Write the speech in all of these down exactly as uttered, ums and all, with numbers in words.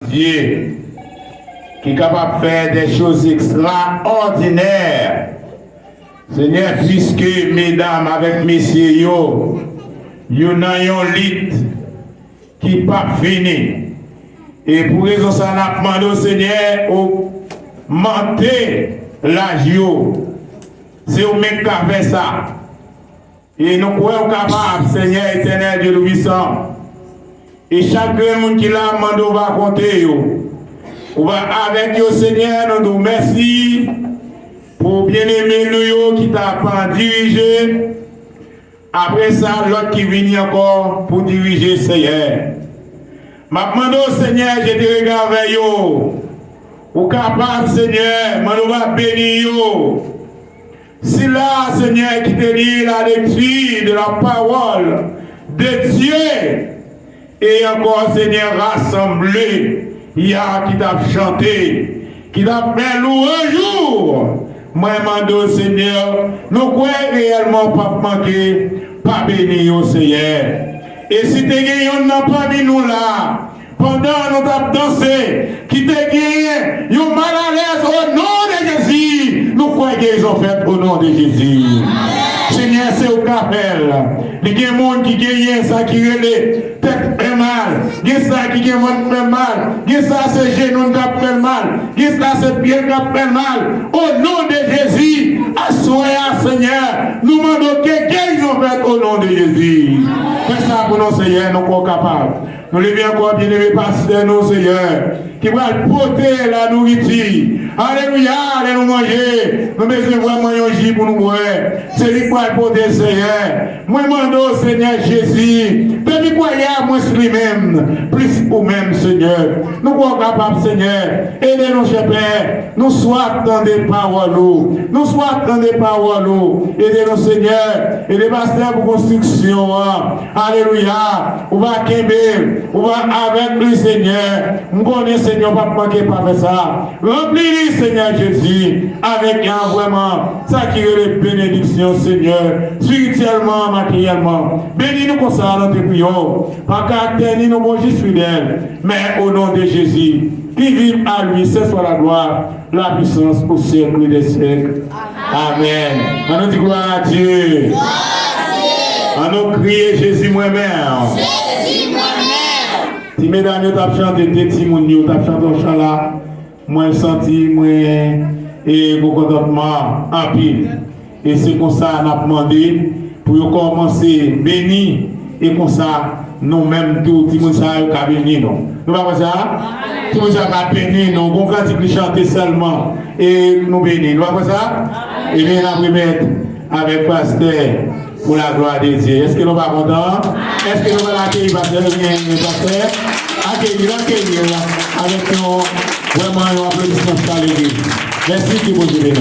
Dye ki kapab fè de choz ekstraòdinè. Senyè, piske medam avèk mesye yo, yo nan yon lit ki p ap fini. E pou rezon sa, n ap mande w, Senyè, ogmante laj yo. Se ou menm k ka fè sa. E nou kwè ou kapab, Senyè Etènèl, Dye Toupisan. E chak grenn moun ki la, m mande w va konte yo. Ou va avèk yo, Senyè, nou di w mèsi pou byeneme nou yo ki t ap dirije. Apre sa, lòt ki vini ankò pou dirije, Senyè. M ap mande w, Senyè, jete rega vè yo. Ou kapab, Senyè, mande w va beni yo. Sila, Senyè, ki te li la lekti de la pawòl de Dye, e ankò, Senyè, rasanble, ya ki t ap chante, ki t ap fè lwanj ou. Mwen mande w, Senyè, nou kwè reyèlman w p ap manke, pa beni yo, Senyè. E si te gen yonn nan pami nou la, pandan nou t ap danse, ki te genyen yon malalèz, o non de Jezi, nou kwè gerizon fèt o non de Jezi. Senyè, se ou k ka fè l. Li gen moun ki genyen sa ki rele tèt fè mal, gen sa ki gen vant fè mal, gen sa se jenou n k ap fè l mal, gen sa se pye n k ap fè l mal. O non de Jezi, aswè a, Senyè, nou mande w ke gerizon fèt o non de Jezi. Fè sa pou nou, Senyè, nou kwè w kapab. Nou leve ankò, byeneme pastè nou, Senyè, ki pral pote la nouriti. Alelouya, lè nou manje, nou bezwen vrèman yon ji pou nou bwè. Se li k pral pote, Senyè. Mwen mande w, Senyè Jezi, depi kwè yè a mwens li menm, plis ou menm, Senyè. Nou kwè w kapab, Senyè. Ede nou, chè Pè. Nou swaf tande pawòl ou. Nou swaf tande pawòl ou. Ede nou, Senyè. Ede pastè pou konstriksyon an. Alelouya. Ou va kenbe l. Ou va avèk li, Senyè. M konnen, Senyè, w p ap manke pa fè sa. Ranpli li, Senyè Jezi, avèk yon vrèman sa ki rele benediksyon, Senyè, espirityèlman, materyèlman. Beni nou konsa, nou te priye w. Pa karaktè ni nou bon, jis fidèl. Men o non de Jezi, qui vive à lui, ce soit la gloire, la puissance au siècle des siècles. Amèn. An nou di glwa a Dye. An nou kriye Jezi mwen menm. Ti medam yo t ap chante, de timoun yo t ap chante yon chan la. Mwen santi mwen e gon kontantman anpil. E se konsa n ap mande pou yo kòmanse beni, e konsa nou menm tou, timoun sa yo ka beni nou. Nou pa kwè sa? Timoun sa yo ka beni nou. Gon kantik li chante sèlman, e nou beni. Nou pa kwè sa? Ebyen, n ap remèt avèk pastè pour la gloire de Dieu. Èske nou pa kontan? Èske nou pa akeyi pastè? Ebyen, pastè, akeyi, akeyi avèk yon, vrèman, yon aplodisman chaleureux. Mèsi, ke Bondye beni w.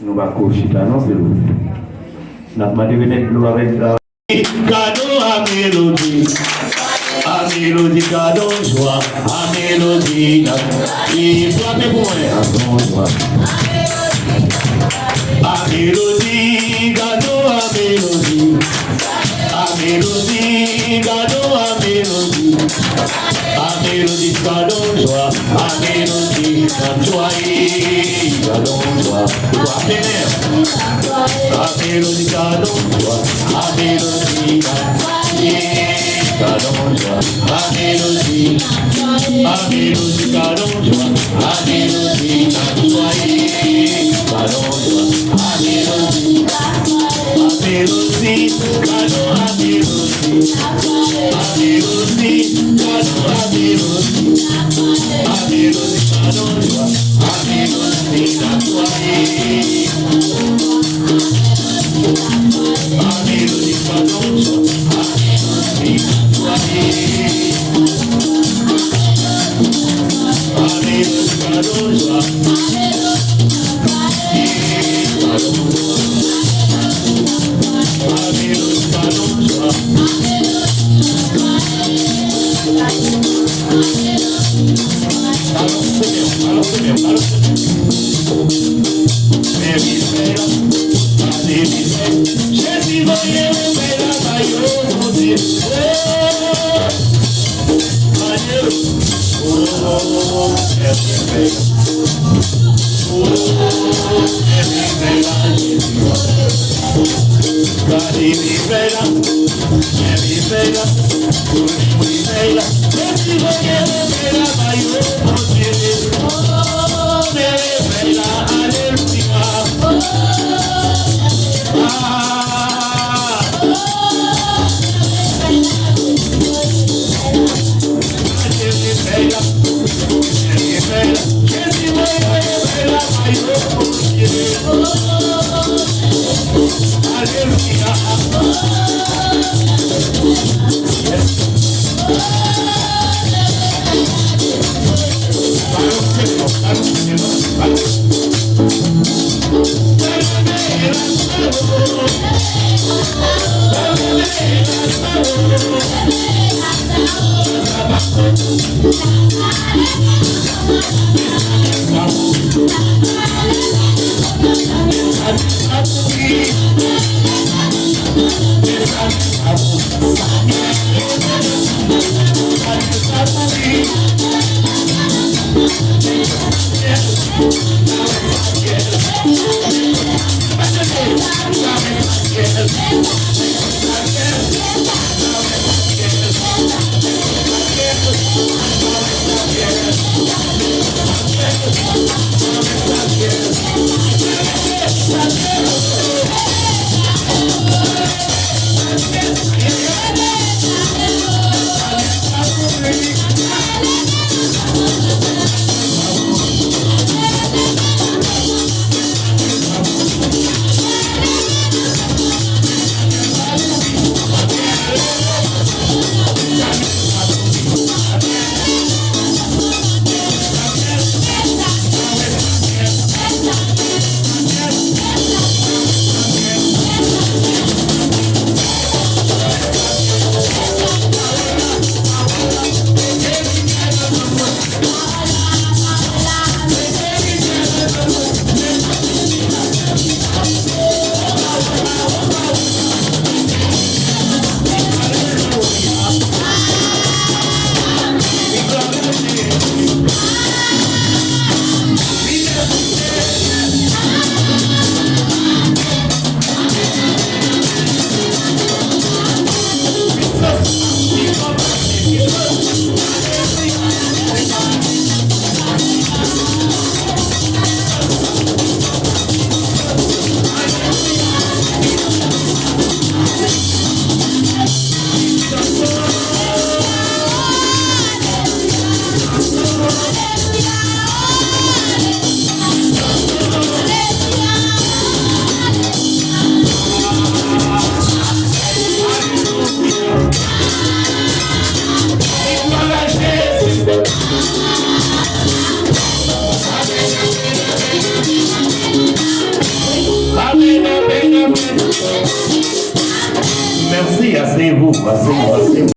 Nou pa ko chita non, silvouplè. N ap mande remèt dlo avèk sa. Kado a Melodi. A Melodi, kado jwa. A Melodi, na-, e frape pou mwen. Kado jwa. A Melodi, kado a Melodi. A Melodi, kado a Melodi. A Melodi, kado jwa. A Melodi, n ap jwaye. Kado jwa. Ou frape men. A Melodi, kado jwa. A Melodi, n ap jwaye. Kado jwa. A Melodi. A Melodi, kado jwa. A Melodi, n ap jwaye. Kado jwa. A Melodi. A Melodi, kado a Melodi. A Melodi, kado a Melodi. A Melodi, kado jwa. A Melodi, n ap jwaye. A Melodi, kado jwa. A Melodi, n ap jwaye. A Melodi, kado jwa. Jezi voye revèy la ba yo, Bondye. Oh! Merci, asseyez-vous, asseyez-vous, asseyez-vous.